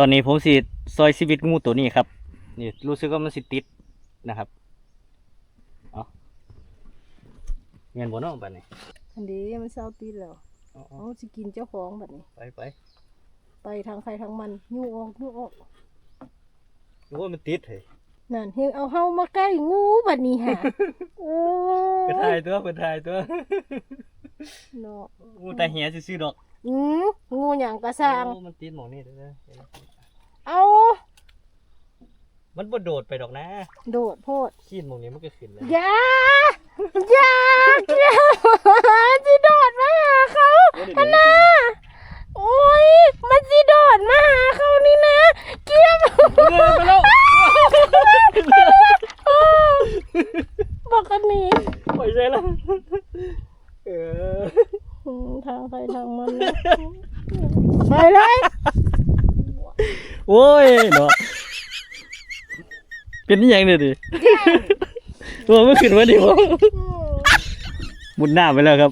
ຕອນນີ້ຜົມຊິຊ່ອຍຊີວິດງູໂຕນີ້ຄັບ. ນີ້ ຮູ້ສຶກວ່າມັນຊິຕິດນະຄັບ. ເອົາ ແມ່ນບໍ່ເນາະບາດນີ້? ອັນເດ ມັນເຊົາຕິດແລ້ວ. ເອົາ ເອົາ ເອົາ ຊິກິນເຈົ້າຂອງບາດນີ້. ໄປ ໄປ ໄປທາງໃຜທາງມັນ. ຍູ້ອອກ ຍູ້ອອກ. ໂອ້ຍ ມັນຕິດເຮີ້ຍ. ນັ້ນ ເຮັດເອົາເຮົາມາໃກ້ງູບາດນີ້ຫາ. ໂອ້ຍ ເພິ່ນຖ່າຍຕົວະ ເພິ່ນຖ່າຍຕົວະ ເນາະ. ງູຕາແຫຊື່ໆດອກ. ອືມ ງູຫຍັງກະຊ່າງ. ໂອ້ ມັນຕິດໝ່ອງນີ້ເດີ. ເອົາ ມັນບໍ່ໂດດໄປດອກນະ. ໂດດໂພດ. ຂີ້ນໝ່ອງນີ້ມັນກໍຂຶ້ນແລ້ວ. ຢ່າ ຢ່າ ຢ່າ ຊິໂດດມາຫາເຂົາຫັ້ນນະ. ໂອ້ຍ ມັນຊິໂດດມາຫາເຂົານີ້ນະ. ກຽມ ເອີ ໄປແລ້ວ. ບັກອັນນີ້ ໄປໃສລະ? ເອີ ອືມ ທາງໃຜທາງມັນເນາະ. ໄປເລີຍ. ໂອ້ຍເນາະ ເປັນອີ່ຫຍັງເດນີ້? ວ່າມັນຂຶ້ນມານີ້ບໍ່? ອືມ ມຸດນ້ຳໄປແລ້ວຄັບ.